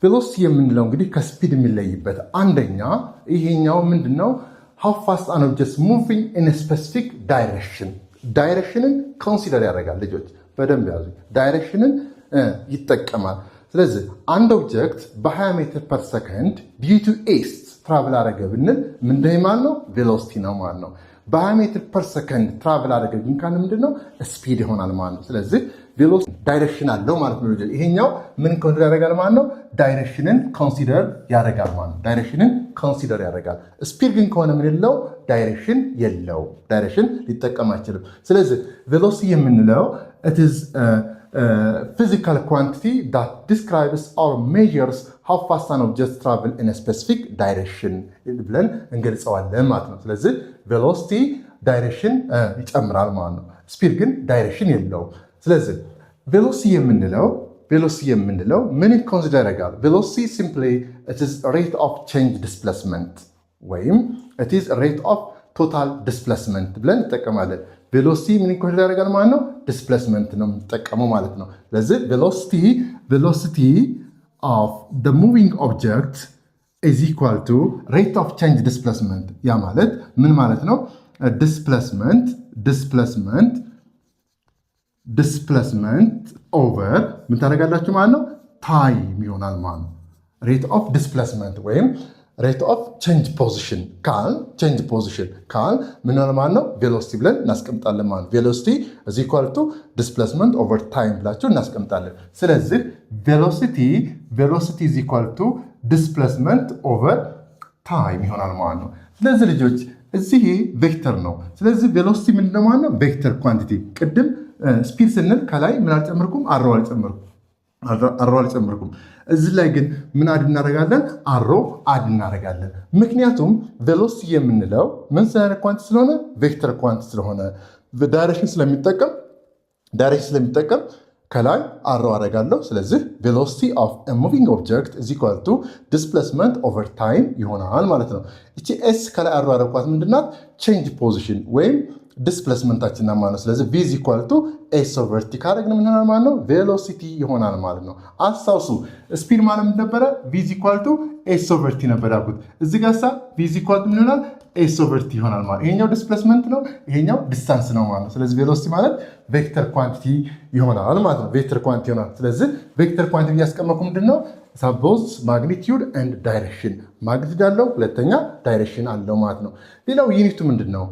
Velocity የምንለው እንግዲህ ከ speed የሚለይበት አንደኛ ይሄኛው ምንድን ነው? How fast an object moving in specific direction፣ direction ን consider ያደርጋል። ልጆች በደንብ ያዙ። Direction ን ይጠቀማል። ስለዚህ አንድ object በ20 meter per second due to east travel አደረገ ብንል ምንድን ማለት ነው? Velocity ነው ማለት ነው። በ20 meter per second travel አደረገ ግን ካለ ምንድን ነው? Speed ይሆናል ማለት ነው። ስለዚህ velocity direction አለው ማለት ነው። ይሄኛው ምን consider ያደርጋል ማለት ነው? Direction ን consider ያደርጋል ማለት ነው። Direction ን consider ያደርጋል። Speed ግን ከሆነ ምን የለው? Direction የለው። Direction ሊጠቀም አይችልም። ስለዚህ velocity የምንለው it is physical quantity that describes or measures how fast an object travel in a specific direction ብለን እንገልጸዋለን ማለት ነው። ስለዚህ velocity direction ይጨምራል ማለት ነው። Speed ግን direction የለውም። ስለዚህ velocity የምንለው ምን consider ያደርጋል? Velocity simply it is rate of change displacement ወይም it is rate of total displacement ብለን እንጠቀማለን። Velocity ምን consider ያደርጋል ማለት ነው? Displacement ነው የምንጠቀመው ማለት ነው። ስለዚህ velocity of the moving object is equal to rate of change displacement። ያ ማለት ምን ማለት ነው? Displacement over ምን ታደርጋላችሁ ማለት ነው? Time ይሆናል ማለት ነው። Rate of displacement ወይም rate of change position ካል ምን ሆነ ማለት ነው? Velocity ብለን እናስቀምጣለን ማለት ነው። Velocity is equal to displacement over time ብላችሁ እናስቀምጣለን። ስለዚህ velocity is equal to displacement over time ይሆናል ማለት ነው። ስለዚህ ልጆች እዚህ vector ነው። ስለዚህ velocity ምንድነው ማለት ነው? Vector quantity። ቅድም speed ስንል ከላይ ምን አልጨመርኩም? Arrow አልጨመርኩም arrow አልጨመርኩም። እዚህ ላይ ግን ምን add እናደርጋለን? Arrow add እናደርጋለን። ምክንያቱም velocity የምንለው ምን ስለሆነ quantity ስለሆነ፣ vector quantity ስለሆነ direction ስለሚጠቀም ከላይ arrow አደርጋለሁ። ስለዚህ velocity of moving object is equal to displacement over time ይሆናል ማለት ነው። እቺ S ከላይ arrow ያደረኳት ምንድናት? Change position ወይም displacement ኣችን ማለት ነው። ስለዚህ V is equal to S over t ካደረግን ምን ይሆናል ማለት ነው? Velocity ይሆናል ማለት ነው። አስታውሱ፣ speed ማለት ምን ነበረ? V is equal to S over t ነበር ያልኩት። እዚህ ጋር ሳ V is equal to ምን ይሆናል? S over t ይሆናል ማለት። ይሄኛው displacement ነው፣ ይሄኛው distance ነው ማለት ነው። ስለዚህ velocity ማለት vector quantity ይሆናል ማለት ነው። Vector quantity ይሆናል። ስለዚህ vector quantity እያስቀመጥኩ ምንድን ነው? Both magnitude and direction፣ magnitude አለው፣ ሁለተኛ direction አለው ማለት ነው። ሌላው unit ኡ ምንድን ነው?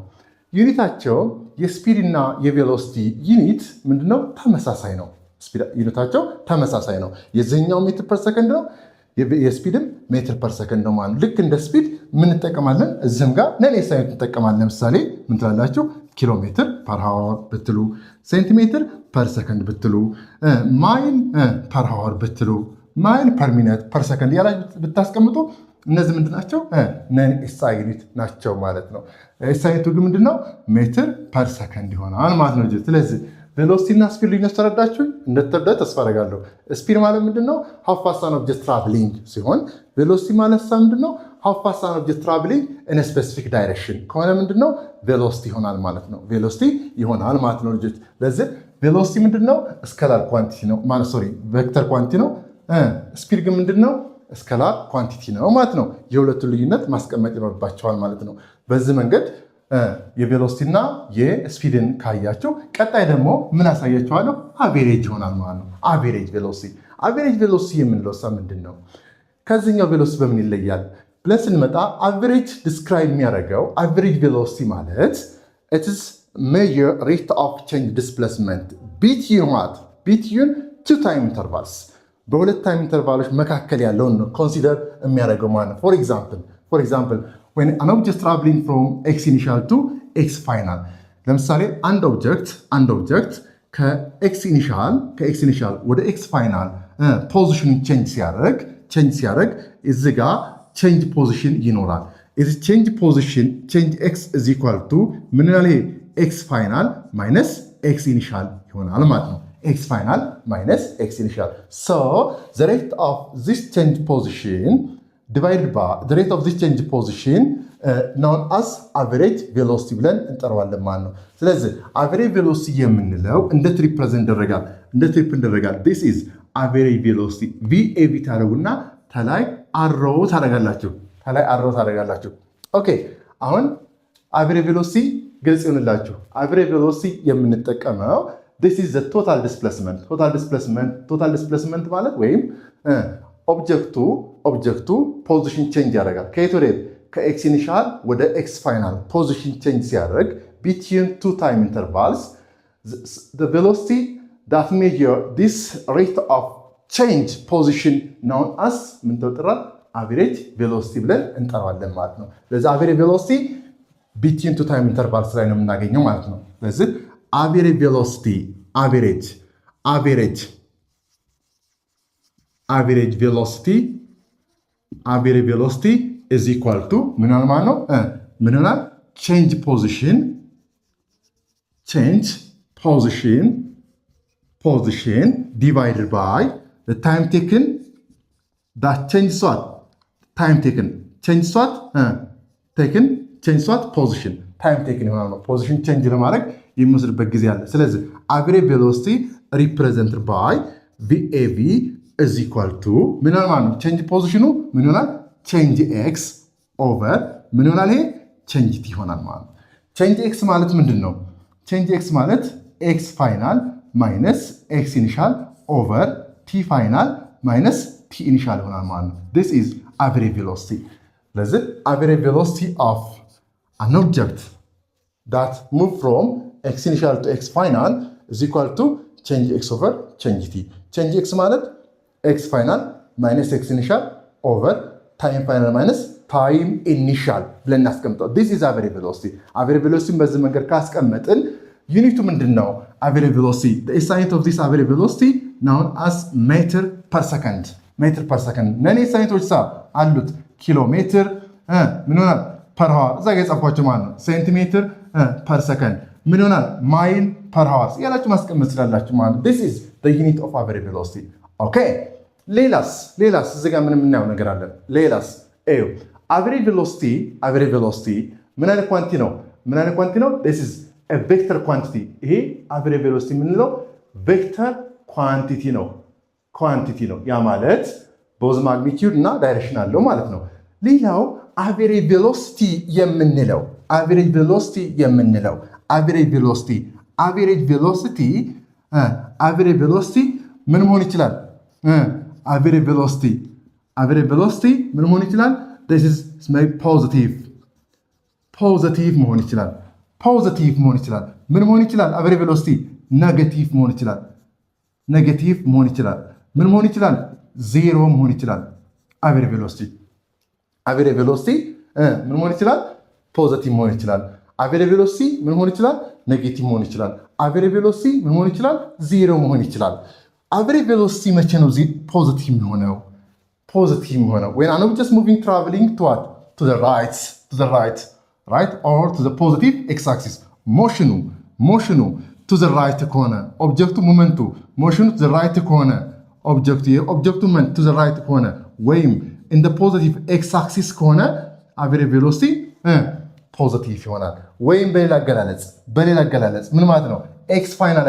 Unit ኣቸው የ speed እና የ velocity unit ምንድነው? ተመሳሳይ ነው። Unit ኣቸው ተመሳሳይ ነው። የዚህኛው meter per second ነው፣ የ speed ም meter per second ነው ማለት። ልክ እንደ speed ምን እንጠቀማለን? እዚህም ጋር non SI unit እንጠቀማለን። ለምሳሌ ምን ትላላችሁ? Kilometer per hour ብትሉ፣ centimeter per second ብትሉ፣ mile per hour ብትሉ፣ mile per minute per second እያላችሁ ብታስቀምጡ እነዚህ ምንድን ናቸው? Non SI unit ናቸው ማለት ነው። SI unit ኡ ግን ምንድነው? Meter per second ይሆናል ማለት ነው። ስለዚህ velocity እና speed ልዩነት ተረዳችሁ? እንደተረዳ ተስፋ አደርጋለሁ። Speed ማለት ምንድነው? How fast an object traveling ሲሆን velocity ማለት ሳ ምንድነው? How fast an object traveling in specific direction ከሆነ ምንድነው? Velocity ይሆናል ማለት ነው። Velocity ይሆናል ማለት ነው ልጆች። ለዚህ velocity ምንድነው? Scalar quantity ነው ማለት፣ sorry፣ vector quantity ነው። Speed ግን ምንድነው? Scalar quantity ነው ማለት ነው። የሁለቱን ልዩነት ማስቀመጥ ይኖርባችኋል ማለት ነው። በዚህ መንገድ የ velocity እና የ speed ን ካያችሁ ቀጣይ ደግሞ ምን አሳያችኋለሁ? Average ይሆናል ማለት ነው። Average velocity። Average velocity የምንለው ሳ ምንድን ነው? ከዚህኛው velocity በምን ይለያል ብለን ስንመጣ average describe የሚያደርገው average velocity ማለት it's measure rate of change displacement between what? Between two time intervals፣ በሁለት time interval ኦች መካከል ያለውን ነው consider የሚያደርገው ማለት ነው። For example, when an object traveling from x initial to x final፣ ለምሳሌ አንድ object ከ x initial ወደ x final position change ሲያደርግ እዚ ጋ change position ይኖራል። Change position፣ change x is equal to ምን ይላል? ይሄ x final minus x initial ይሆናል ማለት ነው። X final minus x initial, so the rate of this change position divided by the rate of this change position known as average velocity ብለን እንጠራዋለን ማለት ነው። ስለዚህ average velocity የምንለው እንዴት represent ይደረጋል? እንዴት represent ይደረጋል? This is average velocity፣ VAV ታደርጉና ተላይ arrow ታደርጋላችሁ። ተላይ arrow ታደርጋላችሁ። Okay፣ አሁን average velocity ግልጽ ይሆንላችሁ። Average velocity የምንጠቀመው this is the total displacement። Total displacement ማለት ወይም object ኡ position change ያደርጋል። ከየት ወደ የት? ከ x initial ወደ x final position change ሲያደርግ between two time intervals, the velocity that measure this rate of change position known as ምን ተጠራል? Average velocity ብለን እንጠራዋለን ማለት ነው። ስለዚህ average velocity between two time intervals ላይ ነው የምናገኘው ማለት ነው። ስለዚህ average velocity average velocity is equal to ምን ይሆናል ማለት ነው? ምን ይሆናል? Change position divided by time taken that change what time taken change what taken change what position time taken ይሆናል ነው። Position change ለማድረግ የሚወስድበት ጊዜ አለ። ስለዚህ average velocity represented by VAV is equal to ምን ይሆናል ማለት ነው? Change position ኑ ምን ይሆናል? Change x over ምን ይሆናል? ይሄ change t ይሆናል ማለት ነው። Change x ማለት ምንድን ነው? Change x ማለት x final minus x initial over t final minus t initial ይሆናል ማለት ነው። This is average velocity። ስለዚህ average velocity of an object that move from x initial to x final is equal to change x over change t። Change x ማለት x final minus x initial over time final minus time initial ብለን እናስቀምጠው። This is average velocity። Average velocity ን በዚህ መንገድ ካስቀመጥን unit ኡ ምንድን ነው? Average velocity, SI unit of this average velocity known as meter per second፣ meter per second። Non SI unit ኦች ሳ አሉት። ኪሎ ሜትር ምን ይሆናል? Per hour እዛ ጋ የጻፏቸው ማለት ነው። Centimeter per second ምን ይሆናል? Mile per hour እያላችሁ ማስቀመጥ ስላላችሁ ማለት ነው። This is the unit of average velocity። Okay፣ ሌላስ እዚህ ጋር ምን የምናየው ነገር አለን? ሌላስ እዩ። Average velocity ምን አይነት quantity ነው? ምን አይነት quantity ነው? This is a vector quantity። ይሄ average velocity የምንለው vector quantity ነው። ያ ማለት both magnitude እና direction አለው ማለት ነው። ሌላው average velocity የምንለው average velocity ምን መሆን ይችላል? Average velocity ምን መሆን ይችላል? Positive መሆን ይችላል። Positive መሆን ይችላል። ምን መሆን ይችላል? Average velocity negative መሆን ይችላል። Negative መሆን ይችላል። ምን መሆን ይችላል? ዜሮ መሆን ይችላል። Average velocity ምን መሆን ይችላል? Positive መሆን ይችላል። Average velocity ምን መሆን ይችላል? Negative መሆን ይችላል። Average velocity ምን መሆን ይችላል? ዜሮ መሆን ይችላል። Average velocity መቼ ነው positive የሚሆነው? Positive የሚሆነው when an object moving, traveling to what? To the right or to the positive x axis። Motion ኑ to the right ከሆነ object ኡ movement ኡ motion ኑ to the right ከሆነ object ኡ የ object ኡ movement to the right ከሆነ ወይም in the positive x axis ከሆነ average velocity positive ይሆናል። ወይም በሌላ አገላለጽ ምን ማለት ነው? X final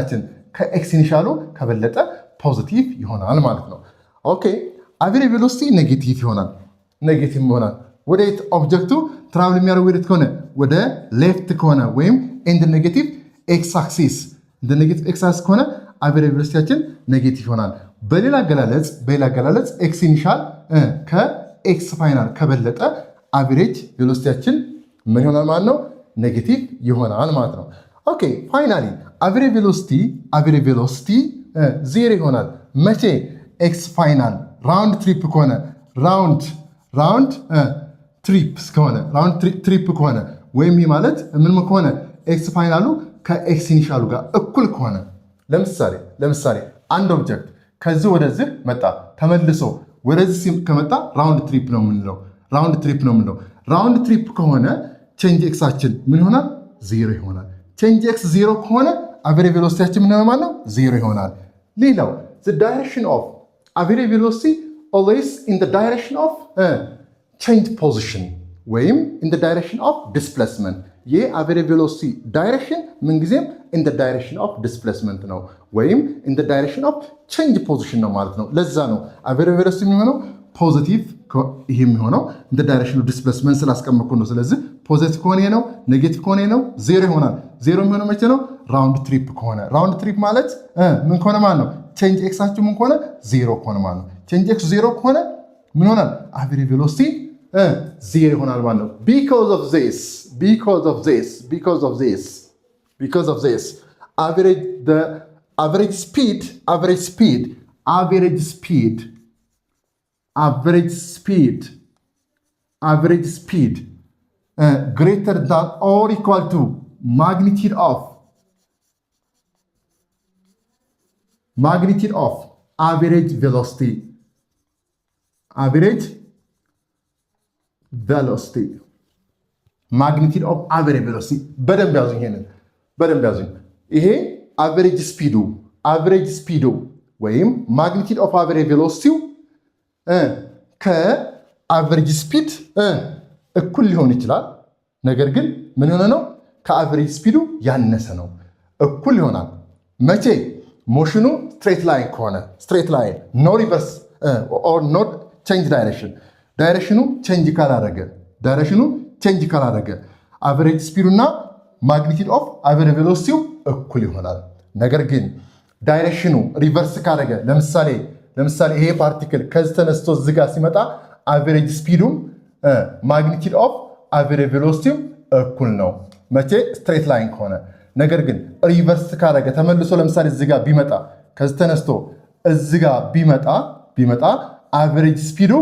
ኣችን ከ x initial ኡ ከበለጠ positive ይሆናል ማለት ነው። Okay፣ average velocity negative ይሆናል። Negative ይሆናል። ወደየት object ኡ travel የሚያደርግ ወዴት ከሆነ፣ ወደ left ከሆነ ወይም in the negative x axis፣ in the negative x axis ከሆነ average velocity ያችን negative ይሆናል። በሌላ አገላለጽ x initial ከ x final ከበለጠ average velocity ያችን ምን ይሆናል ማለት ነው? Negative ይሆናል ማለት ነው። Okay፣ finally average velocity zero ይሆናል። መቼ? X final round trip ከሆነ፣ round trip ከሆነ ወይም ይህ ማለት ምን ከሆነ? X final ኡ ከ x initial ኡ ጋር እኩል ከሆነ። ለምሳሌ አንድ object ከዚህ ወደዚህ መጣ፣ ተመልሶ ወደዚህ ከመጣ round trip ነው የምንለው። Round trip ነው የምንለው። Round trip ከሆነ change x ኣችን ምን ይሆናል? ዜሮ ይሆናል። Change x zero ከሆነ average velocity ያችን ምን ይሆናል ማለት ነው? ዜሮ ይሆናል። ሌላው direction of average velocity always in direction of change position። ወይም in direction of displacement። የ average velocity direction ምንጊዜም in direction of displacement ነው ወይም in direction of change position ነው ማለት ነው። ለዛ ነው average velocity የሚሆነው positive። ይሄ የሚሆነው in direction of displacement ስላስቀመጥኩ ነው። ስለዚህ positive ከሆነ ነው፣ negative ከሆነ ነው፣ ዜሮ ይሆናል። ዜሮ የሚሆነው መቼ ነው? Round trip ከሆነ። Round trip ማለት ምን ከሆነ ማለት ነው? Change x ኣችሁ ምን ከሆነ? ዜሮ ከሆነ ማለት ነው። Change x zero ከሆነ ምን ይሆናል? Average velocity zero ይሆናል ማለት ነው። Because of this, average speed average speed average speed average speed average speed greater than or equal to magnitude of average velocity, magnitude of average velocity። በደንብ ያዙኝ፣ ይሄንን በደንብ ያዙኝ። ይሄ average speed ኡ ወይም magnitude of average velocity ው ከ average speed እኩል ሊሆን ይችላል። ነገር ግን ምን የሆነ ነው? ከ average speed ኡ ያነሰ ነው። እኩል ይሆናል። መቼ? Motion ኑ straight line ከሆነ፣ straight line, no reverse or not change direction፣ direction ኑ change ካላረገ፣ direction ኑ change ካላረገ average speed ኡ እና magnitude of average velocity ው እኩል ይሆናል። ነገር ግን direction ኑ reverse ካረገ፣ ለምሳሌ ይሄ particle ከዚህ ተነስቶ እዚህ ጋር ሲመጣ average speed ኡም magnitude of average velocity ው እኩል ነው። መቼ? Straight line ከሆነ። ነገር ግን reverse ካረገ፣ ተመልሶ ለምሳሌ እዚህ ጋር ቢመጣ፣ ከዚህ ተነስቶ እዚህ ጋር ቢመጣ average speed ኡ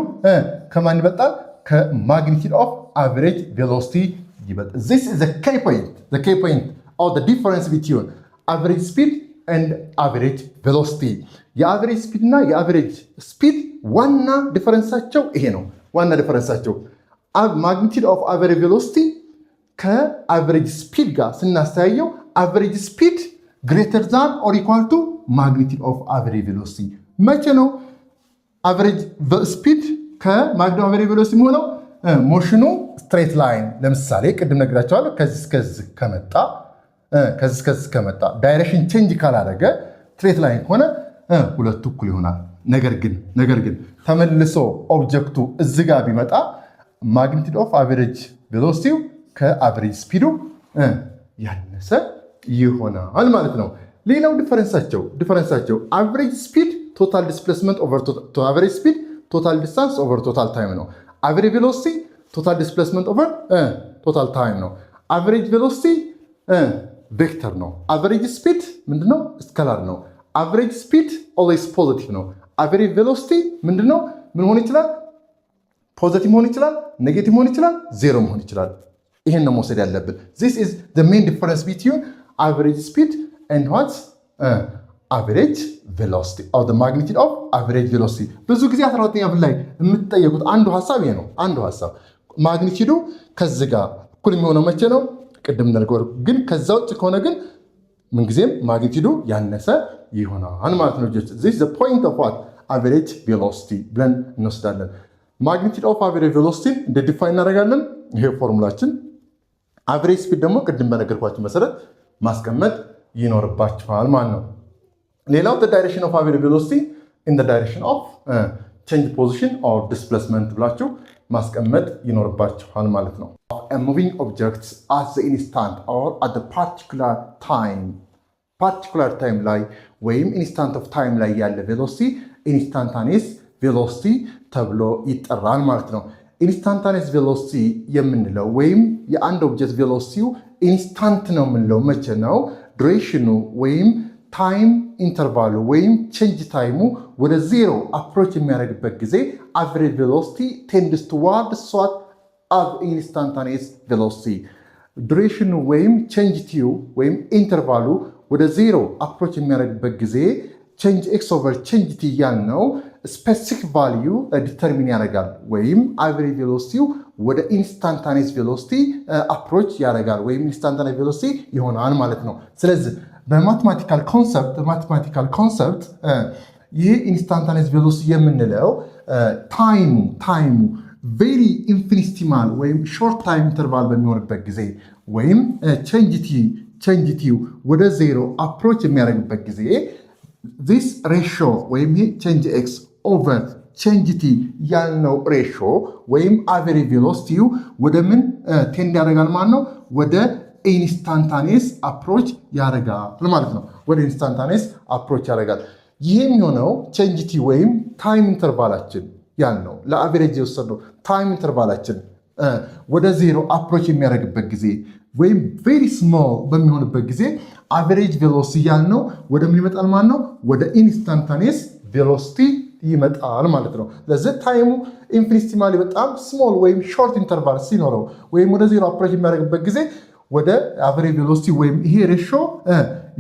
ከማን ይበልጣል? ከ magnitude of average velocity ይበልጣል። This is the key point, the key point or the difference between average speed and average velocity። የ average speed እና የ average speed ዋና difference ኣቸው ይሄ ነው። ዋና difference ኣቸው magnitude of average velocity ከ average speed ጋር ስናስተያየው average speed greater than or equal to magnitude of average velocity። መቼ ነው average speed ከ magnitude average velocity የሚሆነው? Motion ኑ straight line፣ ለምሳሌ ቅድም ነግራቸዋለሁ። ከዚህ እስከዚህ ከመጣ፣ direction change ካላደረገ፣ straight line ከሆነ ሁለቱ እኩል ይሆናል። ነገር ግን ተመልሶ object ኡ እዚህ ጋር ቢመጣ magnitude of average velocity ው ከ average speed ኡ ያነሰ ይሆናል ማለት ነው። ሌላው difference ኣቸው average speed total displacement over average speed total distance over total time ነው። Average velocity total displacement over total time ነው። Average velocity vector ነው። Average speed ምንድነው? Scalar ነው። Average speed always positive ነው። Average velocity ምንድነው? ምን መሆን ይችላል? Positive መሆን ይችላል፣ negative መሆን ይችላል፣ ዜሮ መሆን ይችላል። ይሄን ነው መውሰድ ያለብን። This is the main difference between average speed and what? Average velocity or the magnitude of average velocity። ብዙ ጊዜ 12ኛ ክፍል ላይ የምትጠየቁት አንዱ ሀሳብ ይሄ ነው። አንዱ ሀሳብ magnitude ኡ ከዚህ ጋር እኩል የሚሆነው መቼ ነው? ቅድም እንደነገርኩህ። ግን ከዛ ውጭ ከሆነ ግን ምንጊዜም magnitude ኡ ያነሰ ይሆናል ማለት ነው። This the point of what? Average velocity ብለን እንወስዳለን። Magnitude of average velocity ን እንደ define እናደርጋለን። ይሄ ፎርሙላችን። Average speed ደግሞ ቅድም በነገርኳችሁ መሰረት ማስቀመጥ ይኖርባችኋል ማለት ነው። ሌላው direction of average velocity in direction of change position or displacement ብላችሁ ማስቀመጥ ይኖርባችኋል ማለት ነው። Moving object at the instant or at particular time፣ particular time ላይ ወይም instant of time ላይ ያለ velocity instantaneous velocity ተብሎ ይጠራል ማለት ነው። Instantaneous velocity የምንለው ወይም የአንድ object velocity ው instant ነው የምንለው መቼ ነው? Duration ኑ ወይም time interval ኡ ወይም change time ኡ ወደ zero approach የሚያደርግበት ጊዜ average velocity tends toward what? Of instantaneous velocity። Duration ኑ ወይም change t ው ወይም interval ኡ ወደ zero approach የሚያደርግበት ጊዜ change x over change t ያልነው specific value determine ያደርጋል ወይም average velocity ው ወደ instantaneous velocity approach ያደርጋል ወይም instantaneous velocity ይሆናል ማለት ነው። ስለዚህ በ mathematical concept ይህ instantaneous velocity የምንለው time ኡ very infinitesimal ወይም short time interval በሚሆንበት ጊዜ ወይም change t ው ወደ zero approach የሚያደርግበት ጊዜ this ratio ወይም ይሄ change x over change t ያልነው ratio ወይም average velocity ው ወደ ምን tend ያደርጋል ማለት ነው? ወደ instantaneous approach ያደርጋል ማለት ነው። ወደ instantaneous approach ያደርጋል። ይህ የሚሆነው change t ወይም time interval ኣችን ያልነው ለ average የወሰድነው time interval ኣችን ወደ zero approach የሚያደርግበት ጊዜ ወይም very small በሚሆንበት ጊዜ average velocity ያልነው ወደ ምን ይመጣል ማለት ነው? ወደ instantaneous velocity ይመጣል ማለት ነው። ለዚህ time ኡ infinitesimally በጣም small ወይም short interval ሲኖረው ወይም ወደ zero approach የሚያደርግበት ጊዜ ወደ average velocity ወይም ይሄ ratio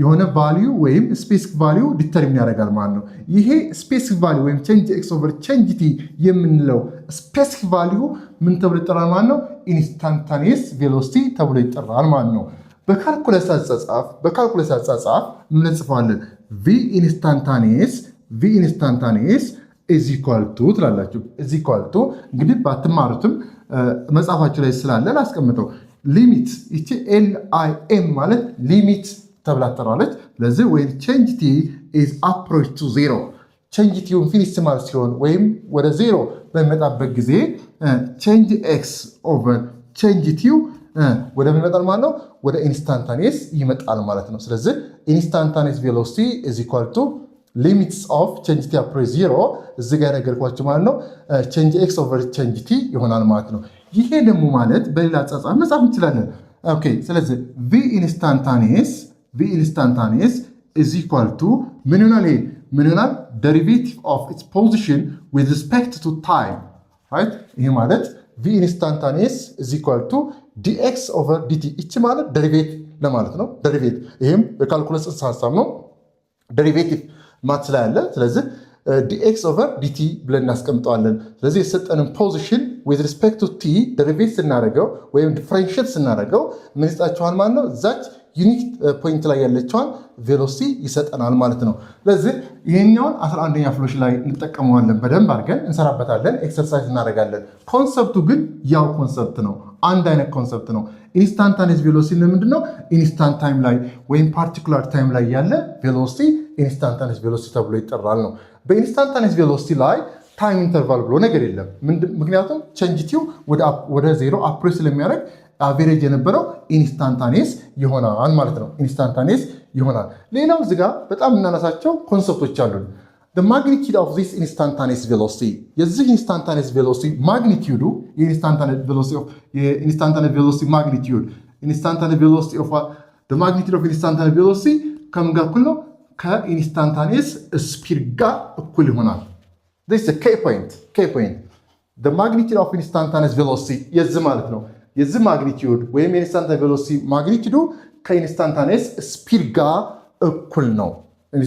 የሆነ value ወይም specific value determine ያደርጋል ማለት ነው። ይሄ specific value ወይም change x over change t የምንለው specific value ምን ተብሎ ይጠራል ማለት ነው? Instantaneous velocity ተብሎ ይጠራል ማለት ነው። በ calculus አጻጻፍ ምን እንጽፈዋለን? V instantaneous is equal to ትላላችሁ። Is equal to እንግዲህ ባትማሩትም መጽሐፋችሁ ላይ ስላለ ላስቀምጠው። Limit ይቺ LIM ማለት limit ተብላ ትጠራለች። ስለዚህ ወይም change t is approach to zero፣ change t infinitesimal ሲሆን ወይም ወደ ዜሮ በሚመጣበት ጊዜ change x over change t ው ወደ ምን ይመጣል ማለት ነው? ወደ instantaneous ይመጣል ማለት ነው። ስለዚህ instantaneous velocity is equal to limits of change t approach zero እዚ ጋር የነገርኳችሁ ማለት ነው። Change x over change t ይሆናል ማለት ነው። ይሄ ደግሞ ማለት በሌላ አጻጻፍ መጻፍ እንችላለን። Okay፣ ስለዚህ V instantaneous is equal to ምን ይሆናል? ይሄ ምን ይሆናል? Derivative of its position with respect to time, right። ይሄ ማለት V instantaneous is equal to dx over dt። ይቺ ማለት derivate ለማለት ነው። Derivate ይህም የ calculus ጽንሰ ሀሳብ ነው። Derivative maths ላይ አለ። ስለዚህ dx over dt ብለን እናስቀምጠዋለን። ስለዚህ የሰጠንን position with respect to t derivate ስናደርገው ወይም differentiate ስናደርገው ምን ይሰጣችኋል ማለት ነው? እዛች unique point ላይ ያለችዋን velocity ይሰጠናል ማለት ነው። ስለዚህ ይሄኛውን 11ኛ ክፍሎች ላይ እንጠቀመዋለን፣ በደንብ አድርገን እንሰራበታለን፣ exercise እናደርጋለን። Concept ኡ ግን ያው concept ነው፣ አንድ አይነት concept ነው። Instantaneous velocity ምንድን ነው? Instant time ላይ ወይም particular time ላይ ያለ velocity instantaneous velocity ተብሎ ይጠራል ነው። በ instantaneous velocity ላይ time interval ብሎ ነገር የለም። ምክንያቱም change t ው ወደ zero approach ስለሚያደርግ average የነበረው instantaneous ይሆናል ማለት ነው። Instantaneous ይሆናል። ሌላው እዚህ ጋር በጣም የምናነሳቸው concept ኦች አሉን። Magnitude of this instantaneous velocity፣ የዚህ instantaneous velocity magnitude ኡ፣ የ instantaneous velocity magnitude፣ instantaneous velocity of magnitude of instantaneous velocity ከምን ጋር እኩል ነው? ከ instantaneous speed ጋር እኩል ይሆናል። Key point፣ magnitude of instantaneous velocity የዚህ ማለት ነው። የዚህ magnitude ወይም የ instantaneous velocity magnitude ኡ ከ instantaneous speed ጋር እኩል ነው።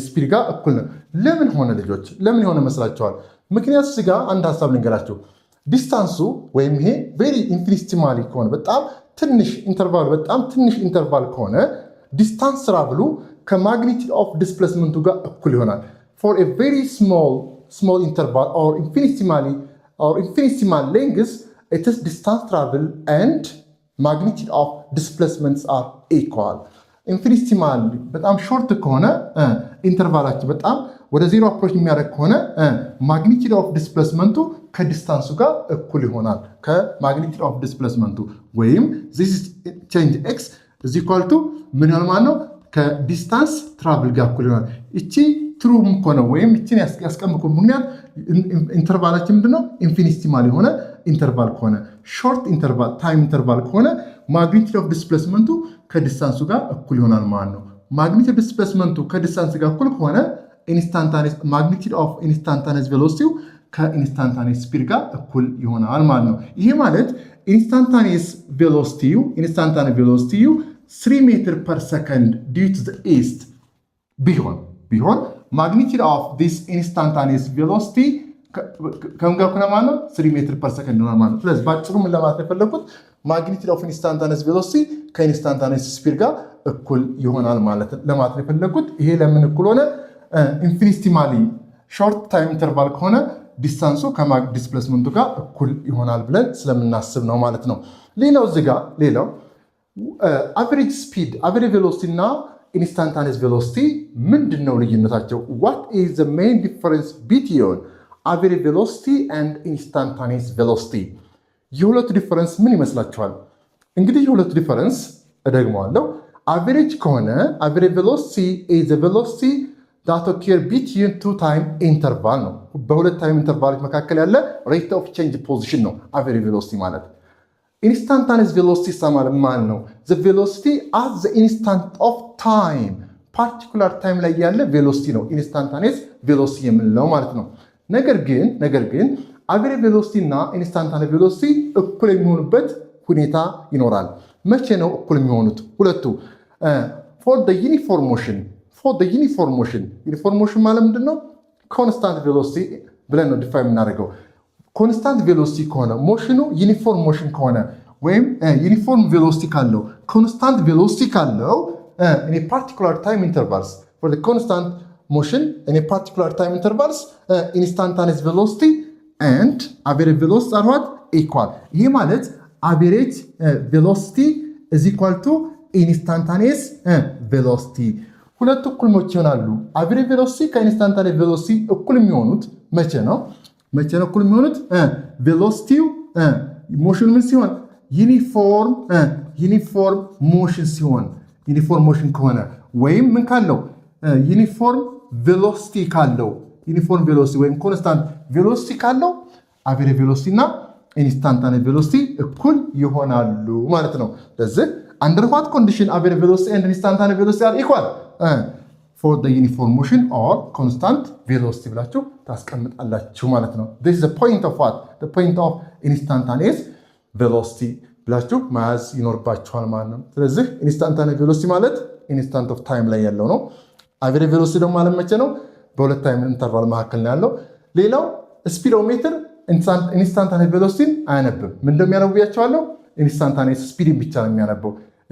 Speed ጋር እኩል ነው። ለምን ሆነ ልጆች? ለምን የሆነ መስላችኋል? ምክንያቱ እዚህ ጋር አንድ ሀሳብ ልንገራችሁ። Distance ኡ ወይም ይሄ very infinitesimally ከሆነ፣ በጣም ትንሽ interval ኡ፣ በጣም ትንሽ interval ከሆነ distance travel ኡ ከ magnitude of displacement ኡ ጋር እኩል ይሆናል። For a very small interval or infinitesimally or infinitesimal length, its distance travel and magnitude of displacements are equal። Infinitesimal በጣም short ከሆነ interval ኣችን፣ በጣም ወደ zero approach የሚያደርግ ከሆነ magnitude of displacement ኡ ከ distance ኡ ጋር እኩል ይሆናል። ከ magnitude of displacement ኡ ወይም change x is equal to ምን ይሆናል ማለት ነው? ከ distance travel ጋር እኩል ይሆናል። እቺ true ከሆነ ወይም እቺን ያስቀምኩ ምክንያት interval ኣችን ምንድነው? Infinitesimal የሆነ interval ከሆነ፣ short interval time interval ከሆነ magnitude of displacement ኡ ከ distance ኡ ጋር እኩል ይሆናል ማለት ነው። Magnitude displacement ኡ ከ distance ጋር እኩል ከሆነ magnitude of instantaneous velocity ው ከ instantaneous speed ጋር እኩል ይሆናል ማለት ነው። ይሄ ማለት instantaneous velocity ው 3 meter per second due to east ቢሆን magnitude of this instantaneous velocity ከምን ጋር እኩል ማለት ነው? 3 meter per second ይሆናል ማለት ነው። ስለዚህ በአጭሩ ምን ለማለት የፈለግኩት magnitude of instantaneous velocity ከ instantaneous speed ጋር እኩል ይሆናል ማለት ለማለት ነው የፈለግኩት። ይሄ ለምን እኩል ሆነ? Infinitesimally short time interval ከሆነ distance ኡ ከ displacement ኡ ጋር እኩል ይሆናል ብለን ስለምናስብ ነው ማለት ነው። ሌላው እዚህ ጋር ሌላው average speed፣ average velocity እና instantaneous velocity ምንድን ነው ልዩነታቸው? What is the main difference between average velocity and instantaneous velocity? የሁለቱ difference ምን ይመስላችኋል? እንግዲህ የሁለቱ difference እደግመዋለሁ። Average ከሆነ average velocity is velocity that occur between two time interval ነው። በሁለት time interval ኦች መካከል ያለ rate of change position ነው average velocity ማለት። Instantaneous velocity ማለት ማለት ነው the velocity at the instant of time፣ particular time ላይ ያለ velocity ነው instantaneous velocity የምንለው ማለት ነው። ነገር ግን average velocity እና instantaneous velocity እኩል የሚሆኑበት ሁኔታ ይኖራል። መቼ ነው እኩል የሚሆኑት ሁለቱ? For uniform motion፣ for uniform motion። Uniform motion ማለት ምንድን ነው? Constant velocity ብለን ነው define የምናደርገው። Constant velocity ከሆነ፣ motion ኑ uniform motion ከሆነ ወይም uniform velocity ካለው፣ constant velocity ካለው in particular time intervals፣ for constant motion in particular time intervals, instantaneous velocity and average velocity are what? Equal። ይሄ ማለት average velocity is equal to instantaneous velocity። ሁለቱ እኩል መቼ ይሆናሉ? Average velocity ከ instantaneous velocity እኩል የሚሆኑት መቼ ነው? መቼ ነው እኩል የሚሆኑት? Velocity ው motion ምን ሲሆን? Uniform motion ሲሆን፣ uniform motion ከሆነ ወይም ምን ካለው? Uniform velocity ካለው፣ uniform velocity ወይም constant velocity ካለው average velocity እና instantaneous velocity እኩል ይሆናሉ ማለት ነው። ስለዚህ under what condition average velocity and instantaneous velocity are equal? For uniform motion or constant velocity ብላችሁ ታስቀምጣላችሁ ማለት ነው። This is point of what? Point of instantaneous velocity ብላችሁ መያዝ ይኖርባችኋል ማለት ነው። ስለዚህ instantaneous velocity ማለት instant of time ላይ ያለው ነው። Average velocity ደግሞ ማለት መቼ ነው? በሁለት time interval መካከል ነው ያለው። ሌላው speedometer instantaneous velocity ን አያነብም። ምን እንደሚያነቡ ብያቸዋለሁ? Instantaneous speed ን ብቻ ነው የሚያነበው።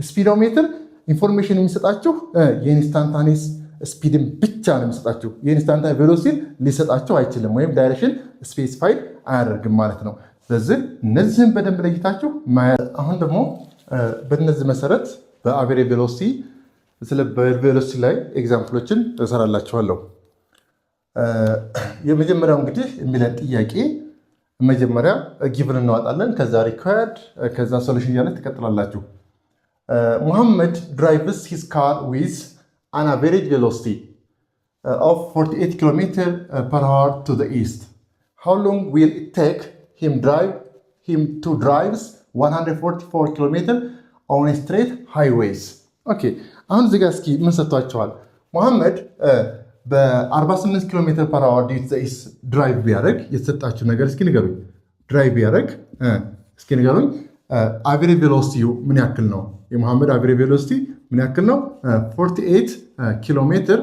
Speedometer information የሚሰጣችሁ የ instantaneous speed ን ብቻ ነው የሚሰጣችሁ። የ instantaneous velocity ን ሊሰጣችሁ አይችልም፣ ወይም direction specified አያደርግም ማለት ነው። ስለዚህ እነዚህን በደንብ ለይታችሁ፣ አሁን ደግሞ በእነዚህ መሰረት በ average velocity፣ ስለ velocity ላይ example ኦችን እሰራላችኋለሁ። የመጀመሪያው እንግዲህ የሚለን ጥያቄ መጀመሪያ given እናወጣለን፣ ከዛ required፣ ከዛ solution እያለ ትቀጥላላችሁ። ሙሐመድ drives his car with an average velocity of 48 kilometer per hour to the east. How long will it take him to drives 144 kilometer on straight highways? Okay፣ አሁን እዚህ ጋር እስኪ ምን ሰጥቷቸዋል? መሐመድ በ48 kilometer per hour due to east drive ቢያደርግ የተሰጣችሁ ነገር እስኪ ንገሩኝ። Drive ቢያደርግ እስኪ ንገሩኝ። Average velocity ው ምን ያክል ነው? የመሐመድ average velocity ምን ያክል ነው? 48 kilometer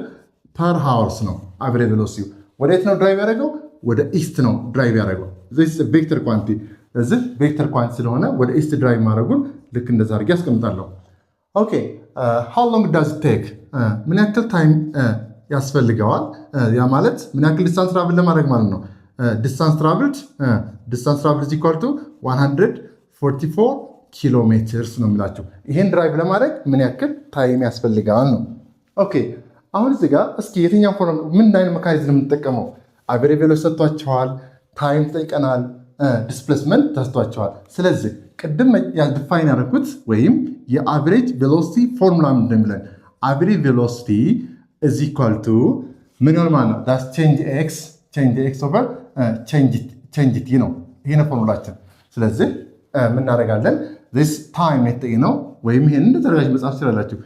per hours ነው average velocity ው። ወደ የት ነው drive ያደረገው? ወደ east ነው drive ያደረገው። Vector quantity፣ እዚህ vector quantity ስለሆነ ወደ east drive ማድረጉን ልክ እንደዛ አድርጌ አስቀምጣለሁ። Okay, how long does take፣ ምን ያክል time ያስፈልገዋል? ያ ማለት ምን ያክል distance travel ለማድረግ ማለት ነው። Distance traveled is equal to 144 kilometers ነው የሚላቸው። ይሄን drive ለማድረግ ምን ያክል time ያስፈልገዋል ነው። Okay፣ አሁን እዚህ ጋር እስኪ የትኛው ፎርም፣ ምን አይነት mechanism የምንጠቀመው? Average velocity ሰጥቷቸዋል፣ time ጠይቀናል፣ displacement ተሰጥቷቸዋል። ስለዚህ ቅድም define ያደረኩት ወይም የ average velocity formula እንደሚለን average velocity is equal to ምን ይሆን ማለት ነው? That's change x over change t ነው። ይሄ ነው ፎርሙላችን። ስለዚህ ምን እናደርጋለን? This time የተጠየቅነው ወይም ይሄን እንደተደራጅ መጻፍ ትችላላችሁ።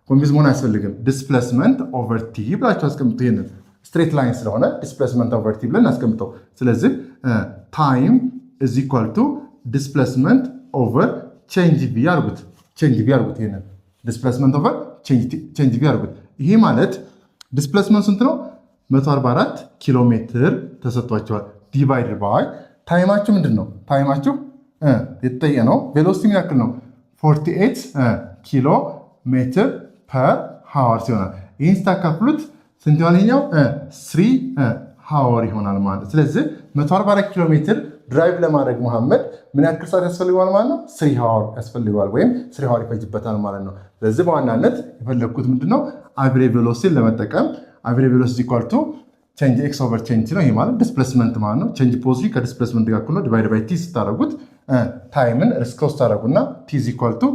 Confuse መሆን አያስፈልግም። Displacement over t ብላችሁ አስቀምጡ። ይሄንን straight line ስለሆነ displacement over t ብለን እናስቀምጠው። ስለዚህ time is equal to displacement over change v አድርጉት። Change v አድርጉት። ይሄንን displacement over change v አድርጉት። ይሄ ማለት displacement ስንት ነው? 144 ኪሎ ሜትር ተሰጥቷቸዋል። Divide by time ኣችሁ ምንድን ነው? Time ኣችሁ የተጠየቀ ነው። Velocity ምን ያክል ነው? 48 kilometer per hours ይሆናል። ይህን ስታካፍሉት ስንት ይሆናል? ይሄኛው 3 hour ይሆናል ማለት ነው። ስለዚህ 144 ኪሎ ሜትር drive ለማድረግ መሐመድ ምን ያክል ሰዓት ያስፈልገዋል ማለት ነው? 3 hour ያስፈልገዋል ወይም 3 hour ይፈጅበታል ማለት ነው። ስለዚህ በዋናነት የፈለግኩት ምንድነው? Average velocity ን ለመጠቀም average velocity equal to change x over change ነው። ይሄ ማለት displacement ማለት ነው። Change position ከ displacement ጋር እኩል ነው። Divide by t ስታደረጉት time ን crisscross ታደረጉና t is equal to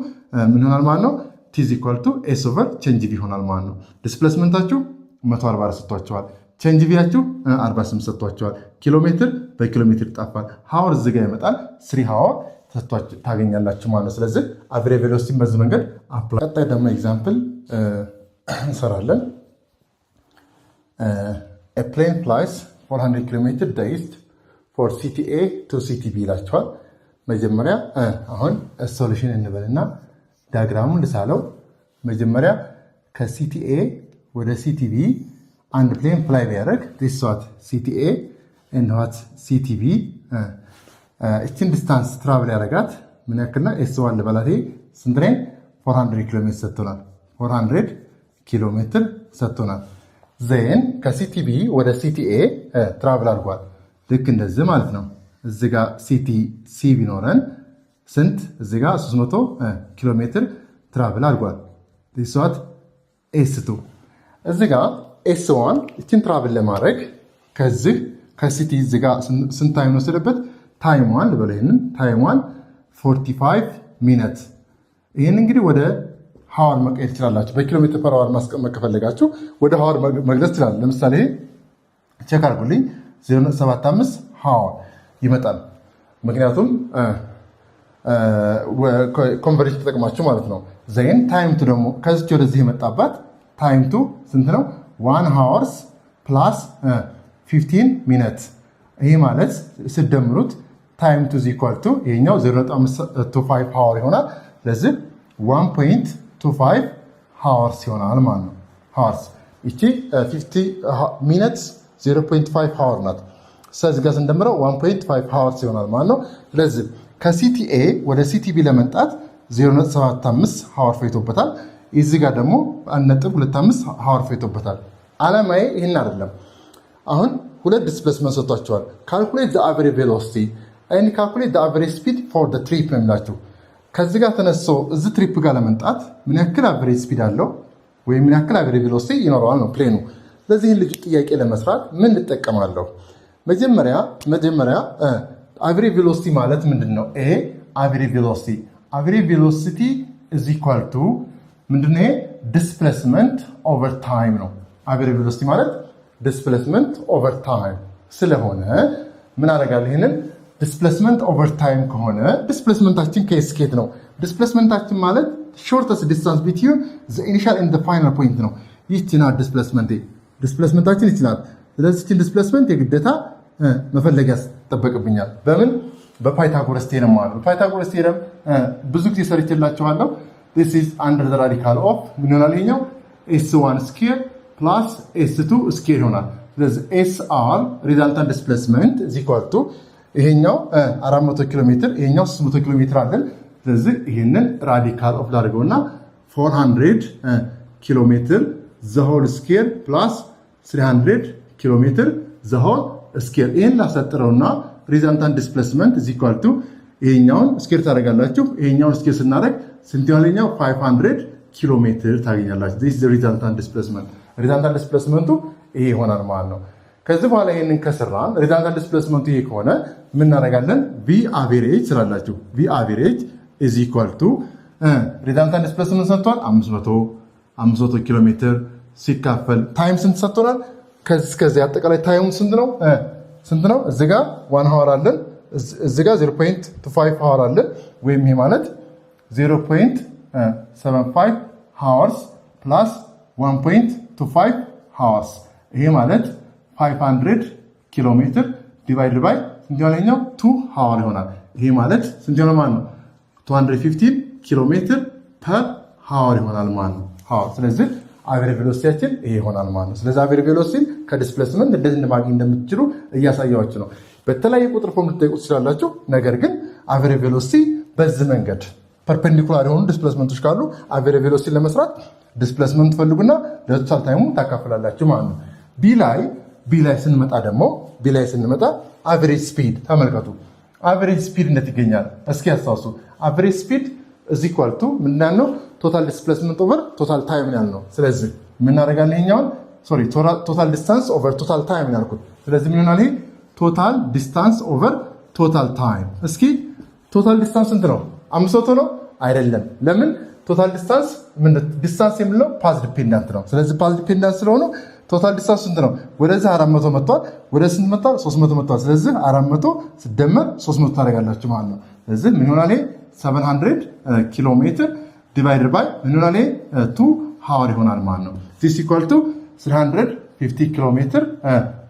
ምን ይሆናል ማለት ነው? T is equal to s over change v ይሆናል ማለት ነው። Displacement ኣችሁ 144 ሰጥቷችኋል። Change v ያችሁ 48 ሰጥቷችኋል። ኪሎ ሜትር በኪሎ ሜትር ይጣፋል። Hour እዚህ ጋር ይመጣል። 3 hour ታገኛላችሁ ማለት ነው። ስለዚህ average velocity በዚህ መንገድ apply። ቀጣይ ደግሞ example እንሰራለን። Plane flies 400 kilometer east for city A to city B ይላችኋል። መጀመሪያ አሁን solution እንበልና diagram ኡን ልሳለው። መጀመሪያ ከ city A ወደ city B አንድ plane fly ቢያደርግ፣ this what city A and what city B፣ እችን distance travel ያደረጋት ምን ያክልና S1 ልበላት። ስንት ነው? 400 ኪሎ ሜትር ሰጥቶናል። 400 ኪሎ ሜትር ሰጥቶናል። Then ከ city B ወደ city A travel አድርጓል። ልክ እንደዚህ ማለት ነው። እዚ ጋ city C ቢኖረን ስንት? እዚ ጋ 300 ኪሎ ሜትር travel አድርጓል። This what S2። እዚ ጋ S1 እችን travel ለማድረግ ከዚህ ከ city እዚ ጋ ስንት time ወሰደበት? Time one ልበለው። ይህንን time one 45 minute። ይህን እንግዲህ ወደ hour መቀየር ትችላላችሁ። በኪሎ ሜትር per hour ማስቀመጥ ከፈለጋችሁ ወደ hour መግለጽ ትችላል። ለምሳሌ check አድርጉልኝ፣ 0.75 hour ይመጣል። ምክንያቱም conversion ተጠቅማችሁ ማለት ነው። Then time two ደግሞ ከዚች ወደዚህ የመጣባት time two ስንት ነው? 1 hours plus 15 minute። ይሄ ማለት ስደምሩት time two is equal to ይሄኛው 0.25 hour ይሆናል። ስለዚህ 1.25 hours ይሆናል ማለት ነው። Hours ይቺ 50 minutes 0.5 hour ናት። ስለዚህ ጋር ስንደምረው 1.5 hours ይሆናል ማለት ነው። ስለዚህ ከ city A ወደ city B ለመምጣት 0.75 hour ፈጅቶበታል። እዚህ ጋር ደግሞ 1.25 hour ፈጅቶበታል። አላማዬ ይህን አይደለም። አሁን ሁለት displacement ሰጥቷችኋል። Calculate the average velocity and calculate the average speed for the trip ነው የሚላችሁ። ከዚህ ጋር ተነስቶ እዚህ trip ጋር ለመምጣት ምን ያክል average speed አለው ወይም ምን ያክል average velocity ይኖረዋል ነው plane ኑ። ስለዚህ ይህን ልጅ ጥያቄ ለመስራት ምን ልጠቀማለሁ? መጀመሪያ average velocity ማለት ምንድን ነው? A average velocity is equal to ምንድን ነው? Displacement over time ነው። Average velocity ማለት displacement over time ስለሆነ ምን አደርጋለሁ? ይህንን displacement over time ከሆነ displacement ኣችን ከየት ነው? Displacement ኣችን ማለት shortest distance between the initial and final point ነው። ይህች ናት displacement፣ displacement ኣችን ይች ናት። ስለዚህ ይህችን displacement የግዴታ መፈለግ ያስጠበቅብኛል። በምን? በ Pythagoras theorem ማለት ነው። በ Pythagoras theorem ብዙ ጊዜ ሰርቼላችኋለሁ። This is under the radical of ምን ይሆናል? ይሄኛው S1 square plus S2 square ይሆናል። ስለዚህ SR resultant displacement is equal to ይሄኛው 400 ኪሎ ሜትር፣ ይሄኛው 300 ኪሎ ሜትር አለን። ስለዚህ ይሄንን radical of ላድርገውና 400 ኪሎ ሜትር the whole square plus 300 ኪሎ ሜትር the whole square። ይህን ላሳጥረውና resultant displacement is equal to ይሄኛውን square ታደርጋላችሁ። ይሄኛውን square ስናደርግ ስንት ይሆናል? ይሄኛው 500 ኪሎ ሜትር ታገኛላችሁ። This resultant displacement፣ resultant displacement ኡ ይሄ ይሆናል ማለት ነው። ከዚህ በኋላ ይሄንን ከሰራን resultant displacement ኡ ይሄ ከሆነ ምን እናደርጋለን? V average ስላላችሁ V average is equal to resultant displacement ሰጥቷል፣ 500 ኪሎ ሜትር ሲካፈል time ስንት ሰጥቶናል? ከዚህ እስከዚህ አጠቃላይ time ኡ ስንት ነው? ስንት ነው? እዚህ ጋር 1 hour አለን፣ እዚህ ጋር 0.25 hour አለን። ወይም ይሄ ማለት 0.75 hours plus 1.25 hours፣ ይሄ ማለት 500 ኪሎ ሜትር divide by ስንት ይሆናል? ይኸኛው 2 hour ይሆናል። ይሄ ማለት ስንት ይሆናል ማለት ነው? 215 ኪሎ ሜትር per hour ይሆናል ማለት ነው። Hour። ስለዚህ average velocity ያችን ይሄ ይሆናል ማለት ነው። ስለዚህ average velocity ን ከ displacement እንዴት እንደማግኘት እንደምትችሉ እያሳየኋችሁ ነው። በተለያየ ቁጥር form ልትጠይቁ ትችላላችሁ። ነገር ግን average velocity በዚህ መንገድ perpendicular የሆኑ displacement ኦች ካሉ average velocity ለመስራት displacement ፈልጉና ለ total time ኡ ታካፍላላችሁ ማለት ነው። B ላይ B ላይ ስንመጣ ደግሞ፣ B ላይ ስንመጣ average speed ተመልከቱ። Average speed እንዴት ይገኛል? እስኪ ያስታውሱ። Average speed is equal to ምንድን ነው? Total displacement over total time ያልነው። ስለዚህ ምን እናደርጋለን? ይሄኛውን፣ sorry፣ total distance over total time ያልኩት። ስለዚህ ምን ይሆናል? ይሄ total distance over total time። እስኪ total distance ስንት ነው? 500 ነው? አይደለም። ለምን? Total distance፣ distance የምንለው path dependent ነው። ስለዚህ path dependent ስለሆነ total distance ስንት ነው? ወደዚህ 400 መጥቷል። ወደ ስንት መጥቷል? 300 መጥቷል። ስለዚህ 400 ሲደመር 300 ታደርጋላችሁ ማለት ነው። ስለዚህ ምን ይሆናል? ይሄ 700 ኪሎ ሜትር divided by ምን ይሆናል? ይሄ 2 hour ይሆናል ማለት ነው። This equal to 350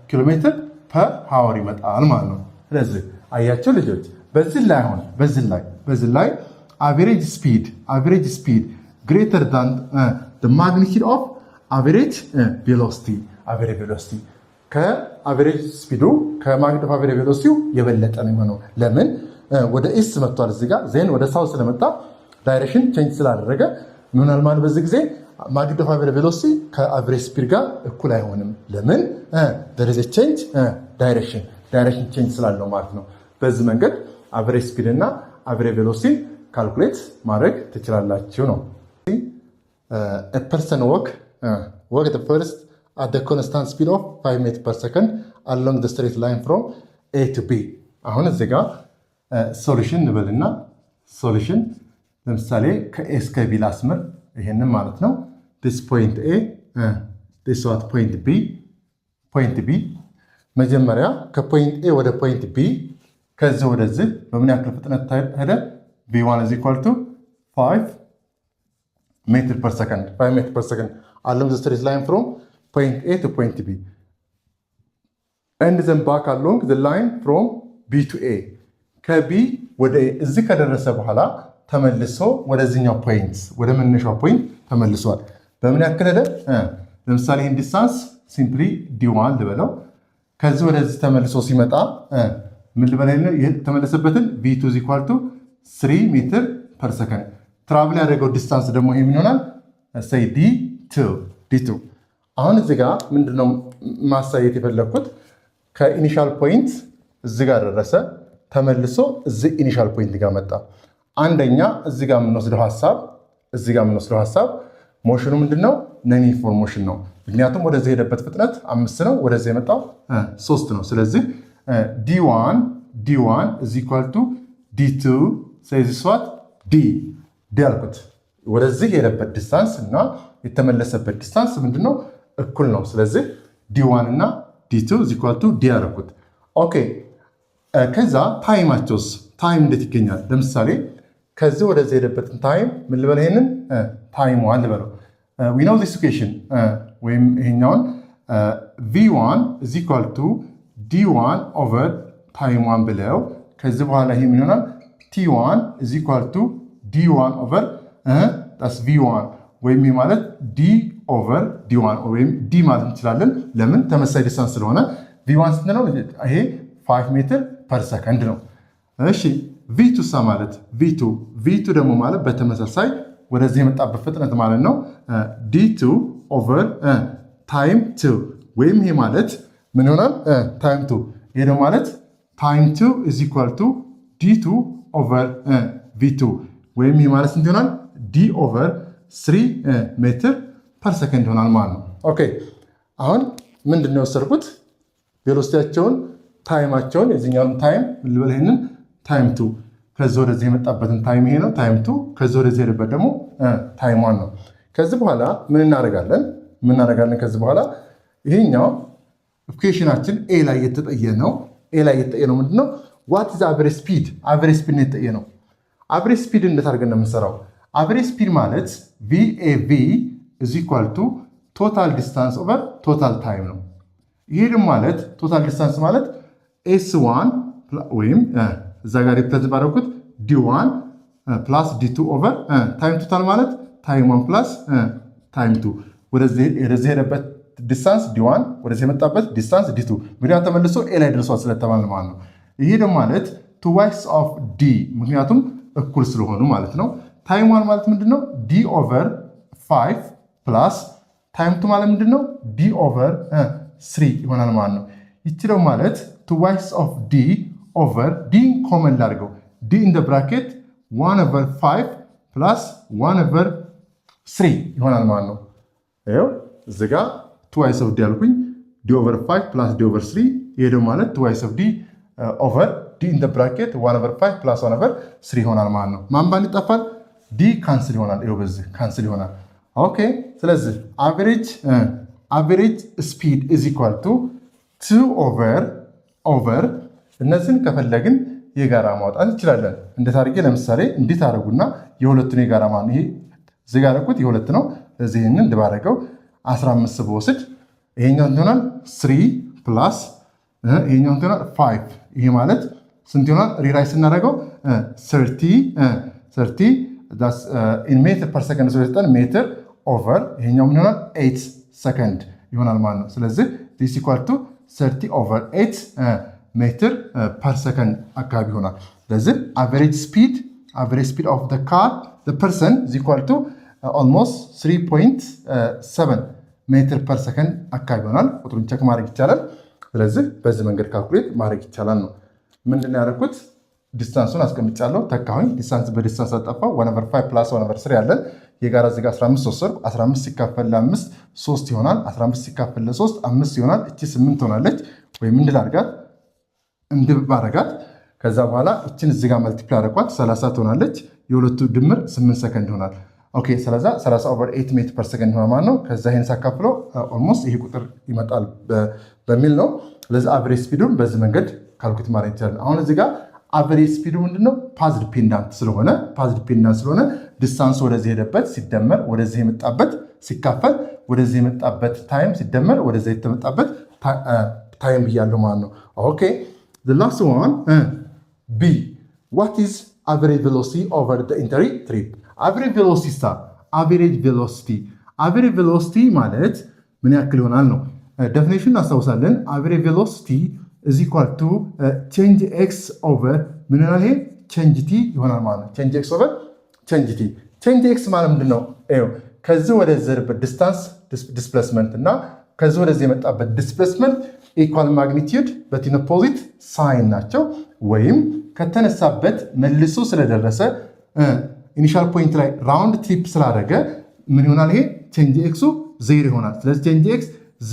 ኪሎ ሜትር per hour ይመጣል ማለት ነው። ስለዚህ አያችሁ ልጆች፣ በዚህ ላይ አሁን በዚህ ላይ average speed greater than magnitude of average velocity። Average velocity ከ average speed ኡ፣ ከ magnitude of average velocity ው የበለጠ ነው የሚሆነው። ለምን? ወደ east መጥቷል እዚህ ጋር፣ then ወደ south ስለመጣ direction change ስላደረገ ምን ማለት፣ በዚህ ጊዜ magnitude of average velocity ከ average speed ጋር እኩል አይሆንም። ለምን? There is a change direction change ስላለው ማለት ነው። በዚህ መንገድ average speed እና average velocity calculate ማድረግ ትችላላችሁ ነው። Person walk first at the constant speed of 5 meter per second along the straight line from A to B። አሁን እዚህ ጋር solution እንበልና፣ solution ለምሳሌ ከ A እስከ B ላስምር፣ ይሄንን ማለት ነው። This point A, this what point B, point B። መጀመሪያ ከ point A ወደ point B፣ ከዚህ ወደዚህ በምን ያክል ፍጥነት ሄደ? V1 is equal to 5 meter per second, 5 meter per second along the straight line from point A to point B, and then back along the line from B to A። ከ B ወደ A እዚህ ከደረሰ በኋላ ተመልሶ ወደዚህኛው point፣ ወደ መነሻው point ተመልሷል። በምን ያክል ሄደ? ለምሳሌ ይህን distance simply D1 ልበለው። ከዚህ ወደዚህ ተመልሶ ሲመጣ ምን ልበለው? የተመለሰበትን V2 is equal to 3 meter per second። Travel ያደረገው distance ደግሞ ይሄ ምን ይሆናል? Say D2፣ D2። አሁን እዚህ ጋር ምንድነው ማሳየት የፈለግኩት? ከ initial point እዚህ ጋር ደረሰ፣ ተመልሶ እዚህ initial point ጋር መጣ። አንደኛ እዚህ ጋር የምንወስደው ሀሳብ motion ኑ ምንድነው? Non-uniform motion ነው። ምክንያቱም ወደዚህ የሄደበት ፍጥነት 5 ነው፣ ወደዚህ የመጣው 3 ነው። ስለዚህ D1 is equal to D2፣ ስለዚህ what D D አልኩት። ወደዚህ የሄደበት distance እና የተመለሰበት distance ምንድነው? እኩል ነው። ስለዚህ D1 እና D2 is equal to D አልኩት። Okay፣ ከዛ time ኣቸውስ፣ time እንዴት ይገኛል? ለምሳሌ ከዚህ ወደዚህ የሄደበትን time ምን ልበለው? ይሄንን time one ልበለው። We know this equation ወይም ይሄኛውን V1 is equal to D1 over time one ብለው፣ ከዚህ በኋላ ይሄ ምን ይሆናል? T1 is equal to D1 over ስ V1፣ ወይም ይህ ማለት D over D1 ወይም D ማለት እንችላለን። ለምን? ተመሳሳይ distance ስለሆነ። V1 ስንት ነው? ይሄ 5 meter per second ነው። እሺ፣ V2 ሳ ማለት V2 ደግሞ ማለት በተመሳሳይ ወደዚህ የመጣበት ፍጥነት ማለት ነው። D2 over time two፣ ወይም ይሄ ማለት ምን ይሆናል? Time two፣ ይሄ ደግሞ ማለት time two is equal to D2 over V2፣ ወይም ይሄ ማለት ስንት ይሆናል? D over 3 meter per second ይሆናል ማለት ነው። Okay፣ አሁን ምንድን ነው የወሰድኩት? Velocity ያቸውን፣ time ኣቸውን፣ የዚህኛውን time ልበል፣ ይሄንን time two፣ ከዚህ ወደዚህ የመጣበትን time ይሄ ነው time two፣ ከዚህ ወደዚህ የሄደበት ደግሞ time one ነው። ከዚህ በኋላ ምን እናደርጋለን? ምን እናደርጋለን? ከዚህ በኋላ ይሄኛው equation ኣችን A ላይ የተጠየቅነው ምንድነው? What is average speed? Average speed ነው የተጠየቅነው። Average speed እንዴት አድርገን ነው የምንሰራው? Average speed ማለት VAV is equal to total distance over total time ነው። ይሄ ደግሞ ማለት total distance ማለት S one ወይም እዛ ጋር represent ባደረኩት D one plus D two over time total ማለት time one plus time two። ወደዚህ የሄደበት distance D one፣ ወደዚህ የመጣበት distance D two፣ ምክንያቱም ተመልሶ A ላይ ደርሷል ስለተባለ ማለት ነው። ይሄ ደግሞ ማለት twice of D፣ ምክንያቱም እኩል ስለሆኑ ማለት ነው። Time one ማለት ምንድን ነው? D over 5 plus time two ማለት ምንድን ነው? D over three ይሆናል ማለት ነው። ይችለው ማለት twice of d over d ን common ላድርገው፣ d in bracket one over five plus one over three ይሆናል ማለት ነው። ይኸው እዚህ ጋ twice of d ያልኩኝ d over five plus d over three፣ ይሄ ደግሞ ማለት twice of d over d in bracket one over five plus one over three ይሆናል ማለት ነው። ማን ባን ይጠፋል? d cancel ይሆናል። ይኸው በዚህ cancel ይሆናል። Okay፣ ስለዚህ average speed is equal to two over እነዚህን ከፈለግን የጋራ ማውጣት እንችላለን። እንዴት አድርጌ? ለምሳሌ እንዴት አደረጉና የሁለቱን የጋራ ማለት ይሄ እዚህ ጋር ያደረኩት የሁለት ነው። ስለዚህ ይህንን እንድባረገው 15 በወስድ ይሄኛው ይሆናል three plus ይሄኛው ይሆናል five። ይሄ ማለት ስንት ይሆናል? Rewrite ስናደርገው 30 meter per second ስለሰጠን meter over ይሄኛው ምን ይሆናል? 8 ሰከንድ ይሆናል ማለት ነው። ስለዚህ this equal to 30 over 8 meter per second አካባቢ ይሆናል። ስለዚህ average speed of car person is equal to almost 3.7 meter per second አካባቢ ይሆናል። ቁጥሩን check ማድረግ ይቻላል። ስለዚህ በዚህ መንገድ calculate ማድረግ ይቻላል ነው። ምንድን ነው ያደረኩት? Distance ኡን አስቀምጫለሁ፣ ተካሁኝ። Distance በ distance አጠፋ። One over 5 plus one over 3 አለን። የጋራ እዚህ ጋር 15 ወሰድኩ። 15 ሲካፈል ለአምስት 3 ይሆናል። 15 ሲካፈል ለሶስት አምስት ይሆናል። እቺ 8 ትሆናለች። ወይም እንድል አድርጋት እንድባረጋት። ከዛ በኋላ እችን እዚህ ጋር multiply አደረኳት፣ 30 ትሆናለች። የሁለቱ ድምር 8 ሰከንድ ይሆናል። Okay፣ ስለዛ 30 over 8 meter per second ይሆናል ማለት ነው። ከዛ ይሄን ሳካፍለው almost ይሄ ቁጥር ይመጣል በሚል ነው። ስለዚህ average speed ኡን በዚህ መንገድ calculate ማድረግ ይቻላል። አሁን እዚህ ጋር average speed ኡ ምንድነው? Path dependent ስለሆነ distance ወደዚህ ሄደበት ሲደመር ወደዚህ የመጣበት ሲካፈል ወደዚህ የመጣበት time ሲደመር ወደዚህ የተመጣበት time ብያለሁ ማለት ነው። Okay, last one, B. What is average velocity over entire trip? Average velocity ሳ average velocity ማለት ምን ያክል ይሆናል ነው። Definition እናስታውሳለን። Average velocity is equal to change x over ምን ይሆናል? ይሄ change t ይሆናል ማለት ነው። Change x over change t። Change x ማለት ምንድን ነው? ከዚህ ወደዚህ distance displacement እና ከዚህ ወደዚህ የመጣበት displacement equal magnitude but in opposite sign ናቸው። ወይም ከተነሳበት መልሶ ስለደረሰ initial point ላይ round trip ስላደረገ ምን ይሆናል? ይሄ change x ኡ ዜሮ ይሆናል። ስለዚህ change x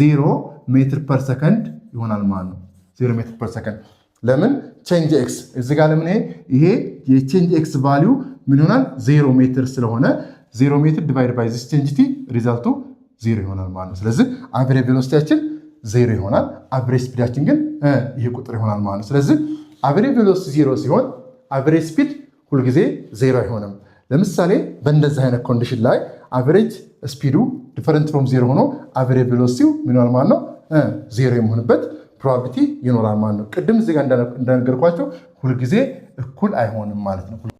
0 meter per second ይሆናል ማለት ነው። 0 meter per second። ለምን change x እዚህ ጋር ለምን ይሄ የ change x value ምን ይሆናል? 0 ሜትር ስለሆነ 0 meter divide by this change t result ኡ ዜሮ ይሆናል ማለት ነው። ስለዚህ average velocity ያችን ዜሮ ይሆናል። Average speed ኣችን ግን ይሄ ቁጥር ይሆናል ማለት ነው። ስለዚህ average velocity ዜሮ ሲሆን average speed ሁልጊዜ ዜሮ አይሆንም። ለምሳሌ በእንደዚህ አይነት condition ላይ average speed ኡ different from zero ሆኖ average velocity ው ምን ይሆናል ማለት ነው? ዜሮ የሚሆንበት probability ይኖራል ማለት ነው። ቅድም እዚህ ጋር እንደነገርኳቸው ሁልጊዜ እኩል አይሆንም ማለት ነው።